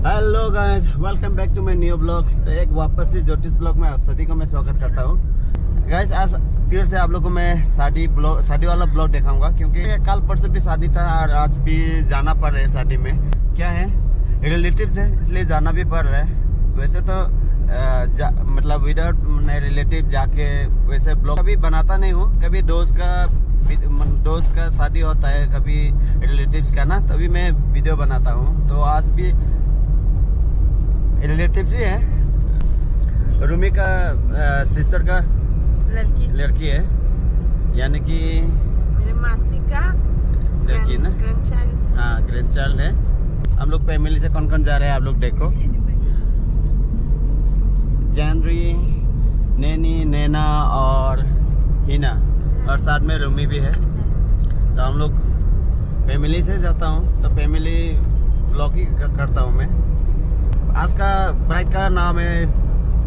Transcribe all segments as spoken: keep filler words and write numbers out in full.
Hello guys, welcome back to my new vlog। तो एक वापस से ज्योतिष vlog में आप सभी को मैं स्वागत करता हूँ। गाइस, आज फिर से आप लोगों को मैं शादी vlog, शादी वाला vlog दिखाऊंगा, क्योंकि ये कल परसों भी शादी था और आज भी जाना पड़ रहा है शादी में। क्या है, रिलेटिव्स है, इसलिए जाना भी पड़ रहा है। वैसे तो अ, जा, मतलब विदाउट रिलेटिव जाके वैसे vlog कभी बनाता नहीं हूँ। कभी दोस्त का, दोस्त का शादी होता है, कभी रिलेटिव्स का ना, तभी मैं वीडियो बनाता हूँ। तो आज भी रिलेटिव्स ही है, रूमी का सिस्टर का लड़की। लड़की है, यानी कि मेरे मासी का लड़की ना? ग्रैंडचाइल्ड। हाँ, ग्रैंडचाइल्ड है। हम लोग फैमिली से कौन कौन जा रहे हैं, आप लोग देखो। जैनरी, नैनी, नैना और हिना, और साथ में रूमी भी है। तो हम लोग फैमिली से जाता हूँ, तो फैमिली vlog ही क-, करता हूँ मैं। आज का ब्राइड का नाम है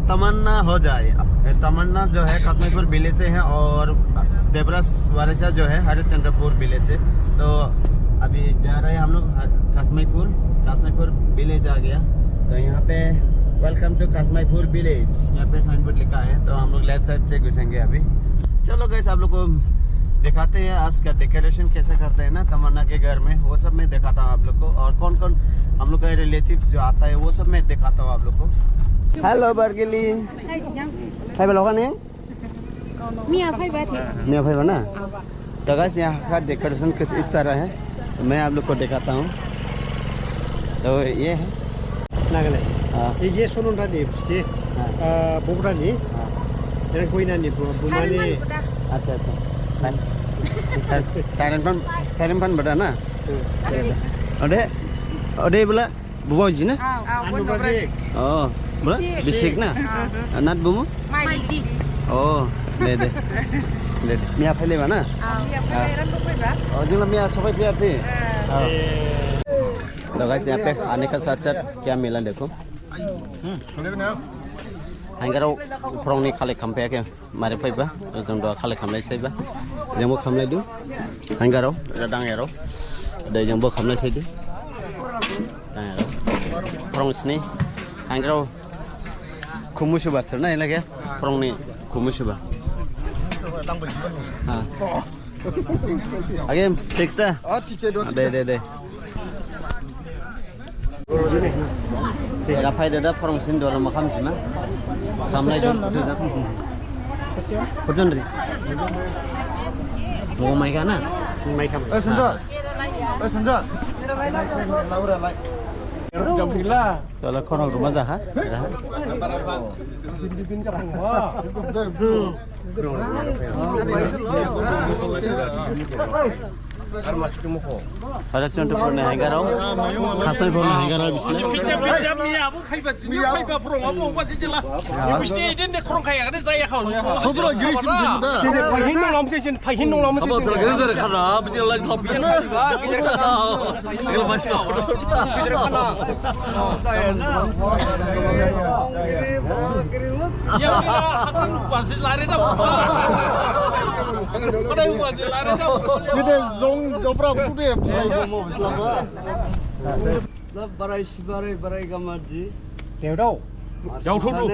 तमन्ना हो जाए। तमन्ना जो है कश्मीरपुर विलेज से है और देवराज वारिसा जो है हरिश्चंद्रपुर विलेज से। तो अभी जा रहे हैं हम लोग हर-, कश्मीरपुर, कश्मीरपुर विलेज आ गया। तो यहाँ पे welcome to कश्मीरपुर विलेज, यहाँ पे साइन बोर्ड लिखा है। तो हम लोग लेफ्ट साइड से घुसेंगे अभी। चलो गाइस, आप लोग को दिखाते हैं आज का डेकोरेशन कैसे करते हैं ना तमन्ना के घर में, वो सब मैं दिखाता हूँ आप लोग को। और कौन कौन हम लोग का रिलेटिव जो आता है, वो सब मैं दिखाता हूँ आप लोग को। हेलो बरगिली। Hai, Jang. Hai, belok kan ya? Mia phaiba thi. Mia phaiba na? Awa. तो गाइस, यहाँ का डेकोरेशन कुछ इस तरह है, तो मैं आप लोग को दिखाता हूँ। तो ये है। Nagaland. हाँ। ये, ये सोनोन रानी, ये, हाँ। अ, बोबरा नी। हाँ। ये कोई ना नी, बु-, बुमानी। अच्छा, अच्छा। Tharenphan, Tharenphan bada na? Hmm. Ode, ode bula, Buma ji na? Aw, aw, bun bra. Oh, bra? Bisik. Bisik na? Ah. Nat bumu? Maidi. Oh, de, de. De, de. Miya phailaiba na? Aw. Miya phailaiba. Oh, jingla miya sophai phiya thi. Ah. तो गाइस, यहाँ पे आने का साथ साथ क्या मिला देखो। हम्म। Haingarao phrong ni khalai khamphai khe. Mari phaiba, jang duha khalai khamlai saiba. Jangbo khamlai du. Haingarao, eda dangyarao. Eda jangbo khamlai saidu. Dangyarao. Phrong sini. Haingarao. Khumusuba thirna ilage. Phrong ni khumusuba. Ha. Again, fix da? De, de, de. Era phai dada phrong sin dora makham sima. Khamlai dada. Hujon ri. Bo mai khana? Mai kham. Eh, Sanjay. Eh, Sanjay. Laura lai. Jam bila. Tala khonok ruma jaha. Jaha. Ada contoh pernah henggarau, khasai pernah henggarau bisna. Gede zong jopra kudu ya, mulai bomo selama. Barai sibarai barai gamarji. Deodao. Jauthau du.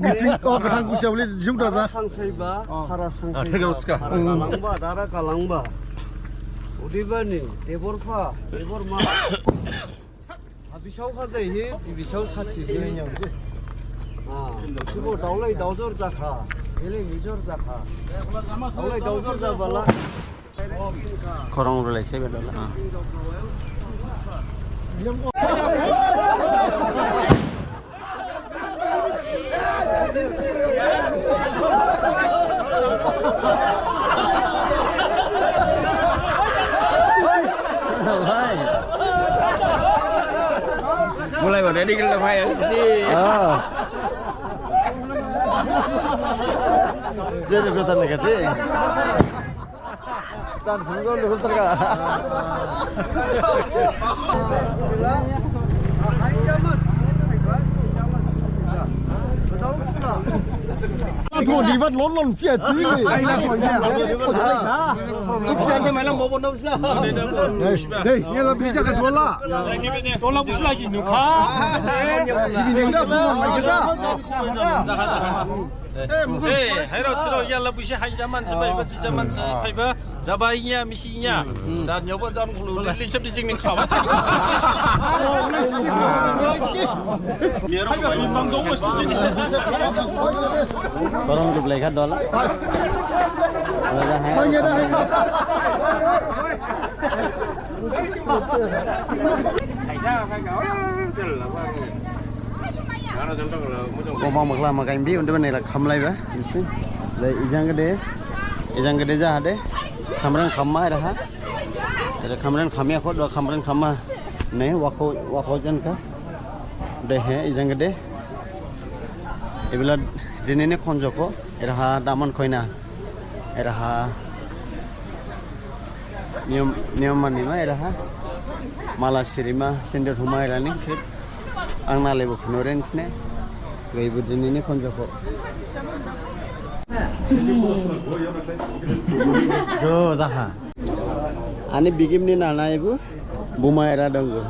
Gising kok gathang kusiya beli jung da sa. Sangsaiba, hara sangsaiba. Hara langba, dara kalangba. Udibani, deborpha, deborma. Habisao khajai hi, dibisao sathi hi. Ah, sibo daolai daojor jakha, belai mijor jakha. Daolai daojor jabala. Khorong rulai se bedala. Ah. Mulai ba ready gila phai. Ah. Jadi betul lagi. Dei, dei, yala bisa ka dola. Dola bisa lagi nukha. Ei, hairao, thirao, yala busi hain jaman se phaiba, si jaman se phaiba, jaba inya, misi inya. Dan nyawa jan kulu, lili sep di jing ning khawa. Korong tu belai khat dola. Ala dah hai. Boma makhla ma gaimbi undu ne la khamlaiba. Isi. Le ijang gede. Ijang gede ja hade. Khamran khamma era ha. Era khamran khamya kho do khamran khamma. Ne wako wako jan ka. De he ijang gede. Ibla dinini khonjoko. Era ha daman khoina. Era ha. Niyom, niyom manima era ha. Mala sirima, sendal huma era ni, khip. Ang nalaibo phunu rens ne. Gaibo dinini khonjoko. Jo, jaha. Ani bigim ni nana ibu. Buma era donggo.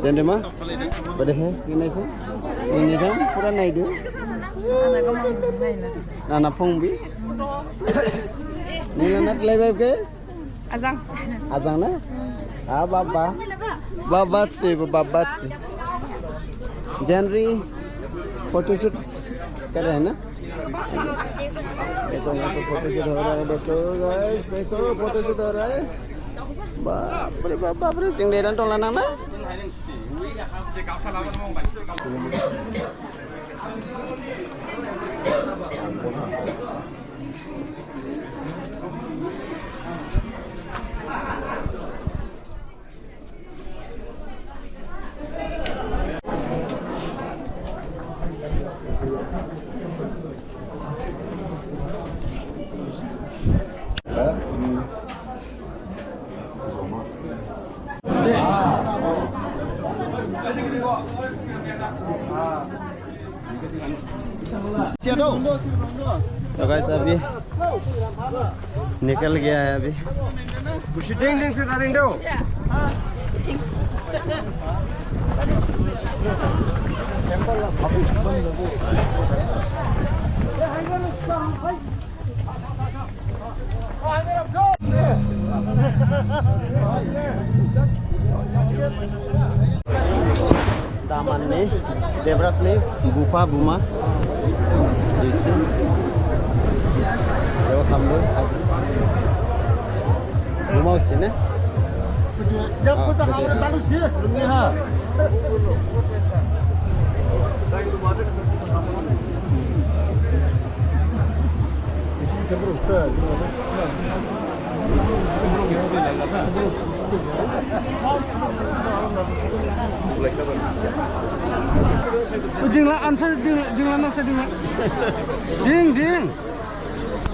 Jendema? Bade he, ini sih. Ini kan, pura naidu. Nana phongbi. Nina nat lay vibe ke? Ajang. Ajang na? Ah, baba. Baba si, baba si. Jenri photoshoot kar rahe na? Dekho, yahan pe photoshoot ho raha hai, dekho, guys, dekho, photoshoot ho raha hai. Bap re, bap, bap re, chingde dan tola nang na? तो गाइस, अभी निकल गया है अभी। Ding, ding, sir, ding, ding. Daman ni, Debras ni, bupha, buma. Isi. Dewa kamdu. Buma usi ne? Ah, Dingla, ansa dingla, dingla, nasa dingla. Ding, ding.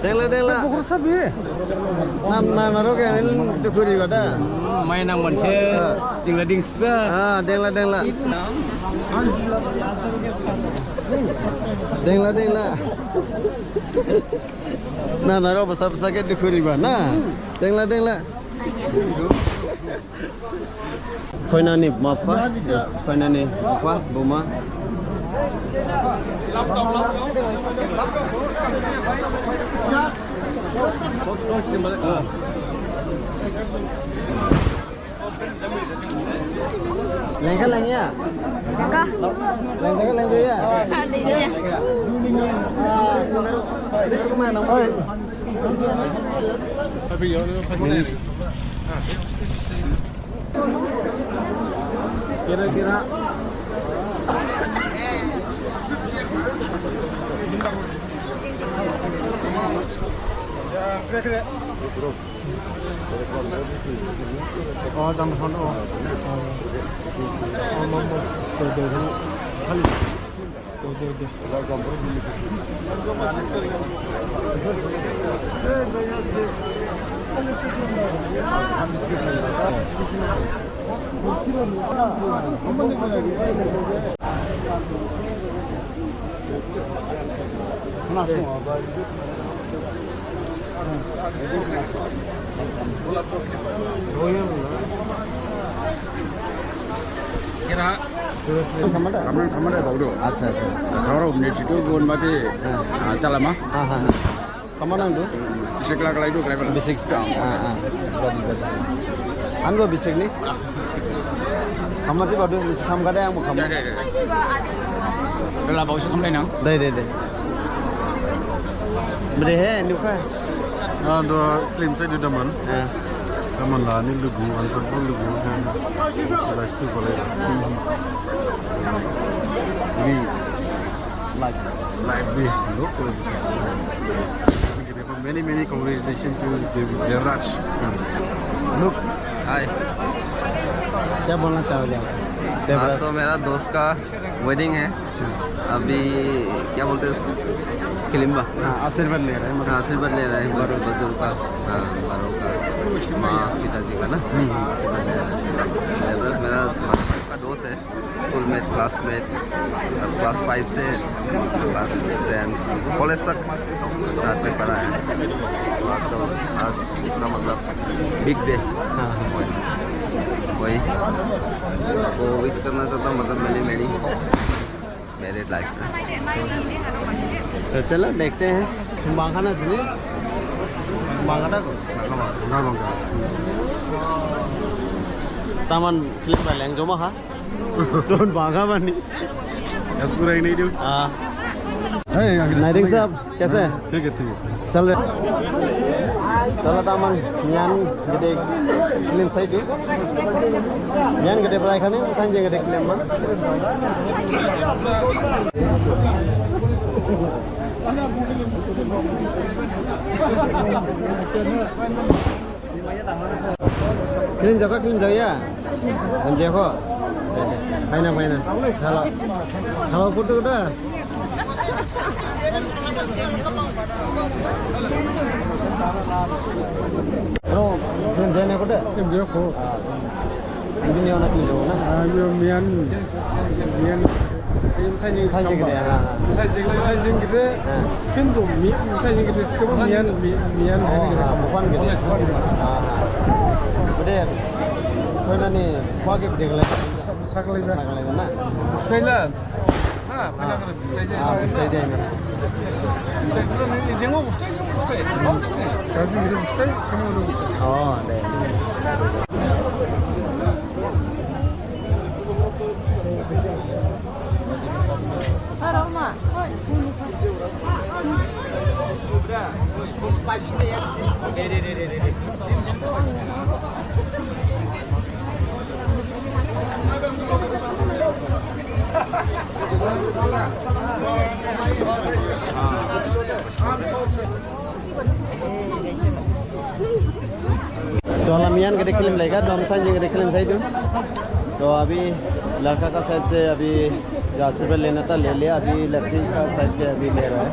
Dengla, dengla. Bukhur sabi. Nam, nam, naro kaya ni dukuri bada. Mai nang manse. Ah. Dingla, ding. Ah, dengla, dengla. Dengla, dengla. Na, na, ro, basa, basa khe dukhu riba, na? Dengla, dengla. Khoina ni mapha, khoina ni mapha, buma. Lengkha lengya? Lengkha. Lengkha lengya? Ha, lengya. Ah, ini baru, ini baru kemana? Oi. Kira-kira. Ya, kira-kira. Oh, jang hon, oh. Oh, oh, oh. Kira. Khamada? Khamada, khamada, baodu. Accha, accha. Khamada, umni thitu, gun mati, ah, chalama. Ha, ha, ha. Khamada nangdu? Bisik la kalaidu, kalaiba. Bisik. Ah, ah. Jadi, jadi. Anggo bisik ni? Khamadi baodu, bisik kham kada yang bukan. Ya, ya, ya. Kala baosu khamlai nang. Dai, dai, dai. Bede he, nukha. Ah, do claim sai di daman. Ah. Daman la ni lugu, answer pun lugu. Sudah itu boleh. Ini live, live di look. Many, many congratulations to Dev-, Devraj. Look. Hi. क्या बोलना चाहोगे आप? आज तो मेरा दोस्त का वेडिंग है। अभी क्या बोलते हैं उसको? किलिम्बा। हाँ, आशीर्वाद ले रहा है, मतलब। हाँ, आशीर्वाद ले रहा है, बड़ों का। बुजुर्ग का, हाँ, बड़ों का, माँ, पिताजी का ना, हम्म। आशीर्वाद ले रहा है। देवराज मेरा बचपन का दोस्त है, स्कूल में, क्लासमेट, मतलब, क्लास फ़ाइव से क्लास टेन, कॉलेज तक साथ में पढ़ा है। तो आज तो, आज इसका मतलब बिग डे। हाँ, हाँ। वही, वही। आपको विश करना चाहता हूँ, मतलब, मैंने मेरी मैरिड लाइफ में। तो चलो देखते हैं। Sumbang kha na sini? Sumbang kha da ko? Taman film ba leng joma ha? John bangha mani. Yes, पूरा ही नहीं दो। हाँ। Hey, Nairing sahab, kaise? ठीक है, ठीक है। Chal re. Chalo, taman, miyan gede film sai di. Miyan gede belai khani, sanjing gede film ma. Film jakha, film jakha. Film jakha. Phaina, phaina. Hello. Hello, photo da. Hello, film jakha. Film jakha. Ini orang film na? Ah, yo, miyan, miyan. Ini saya ni. Saya ni gede, ha, ha. Saya ni, saya ni gede. Ha. Kan tu, mi-, saya ni gede. Sekarang miyan, mi-, miyan. Oh, ha, bukan gede. Bukan gede. Ha, ha. Gede. Kau nani, kau gede gede. Sakali dah. Sakali dah na? Saya lah. Ah, ah, Bustei jai na. Oh, deh. So, lamiyan gede kilim lega, dom sanjing gede kilim saidu. तो अभी लड़का का साइड से अभी जो आशीर्वाद लेना था, ले लिया। अभी लड़की का साइड से अभी ले रहा है।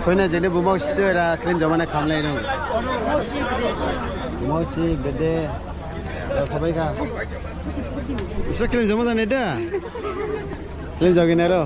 Koina jene bumau situ era claim jamana khamlai nang. Bumau si bede. Ya, sabai ka. Usa claim jama jane da. Claim jagin ero.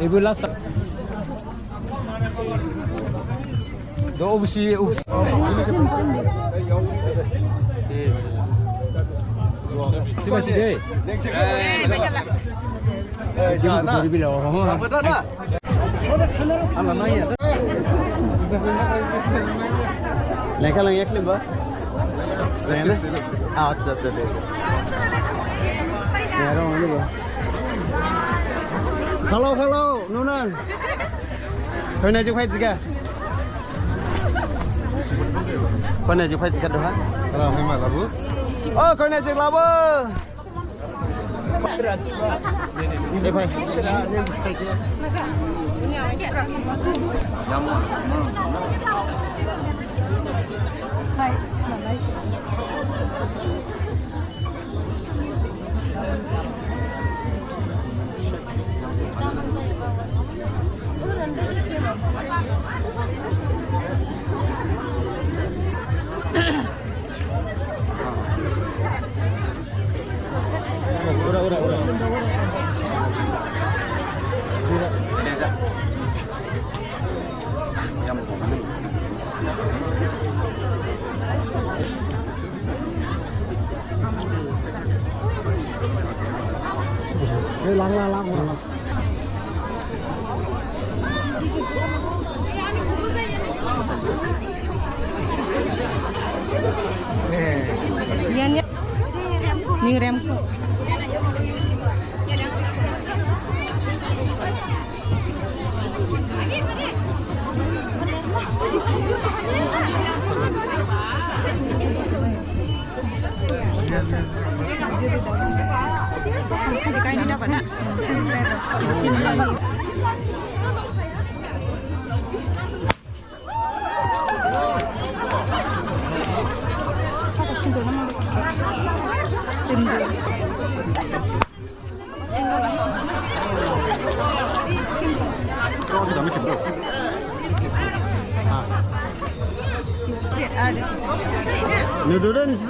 Ibu last. Do obsi, obsi. Lekha lang yak limba. Acha, acha, de. Hello, hello, nunan. Koinajik phai jikha. Koinajik phai jikha doha. Ram hai malabu. O, koinajik labu. Ei phai. Ning rem. Nuduran sih.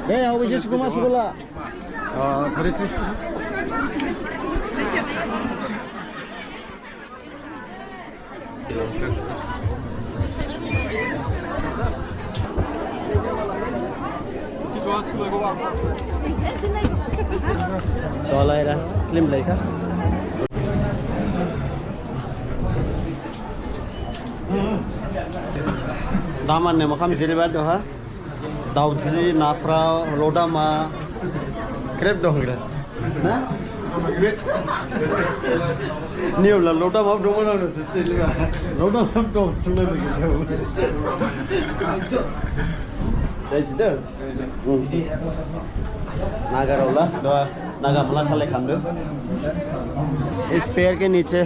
Deh, aku bisa suku masuk bola. Tolai ra, film laikha. Daman ne makham jiriba doha. Daoji, naphra, lodama, khrip dong gira. Na? Ni ola lodama dong mana na jiriba. Lodama dong sima gira. Dai jida. Naga rola, doa, Naga mala khale khandu. Is pair ke niche.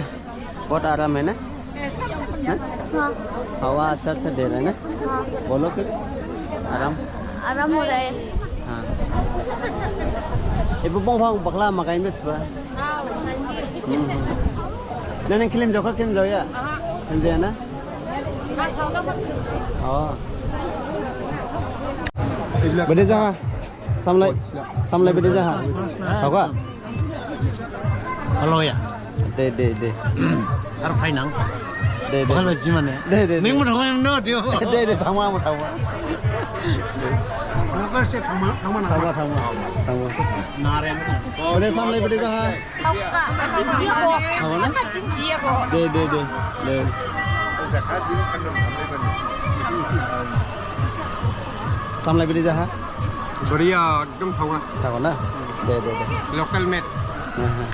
बहुत आराम है ना? हाँ? हाँ। हवा अच्छा अच्छा दे रहा है ना? हाँ। बोलो कुछ। आराम। आराम हो रहा है। हाँ। ये बुबों भाग बखला मकाई में छुआ। हाँ। हम्म, हम्म। नहीं, नहीं, खिलिम जाओ, खिलिम जाओ या? हाँ। खिलिम जाओ ना? हाँ। बड़े जगह। Samlai, samlai bede jaha. Thaoka? Halo ya. De, de, de. Ar phainang. De, de. Bakal baji mane. De, de, de. Ning mo thangma no dio. De, de, thangma mo thangma. Bakal se thangma, thangma na. Thangma, thangma, thangma. Naren. Bede samlai bede jaha. Thaoka. Thaoka na? De, de, de. De. Samlai bede jaha. बढ़िया, एकदम thaoka. Thaoka na? De, de, de. Local made. Aha.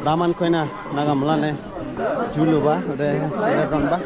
Daman koina Naga mala ne juluba, ode sere ronba.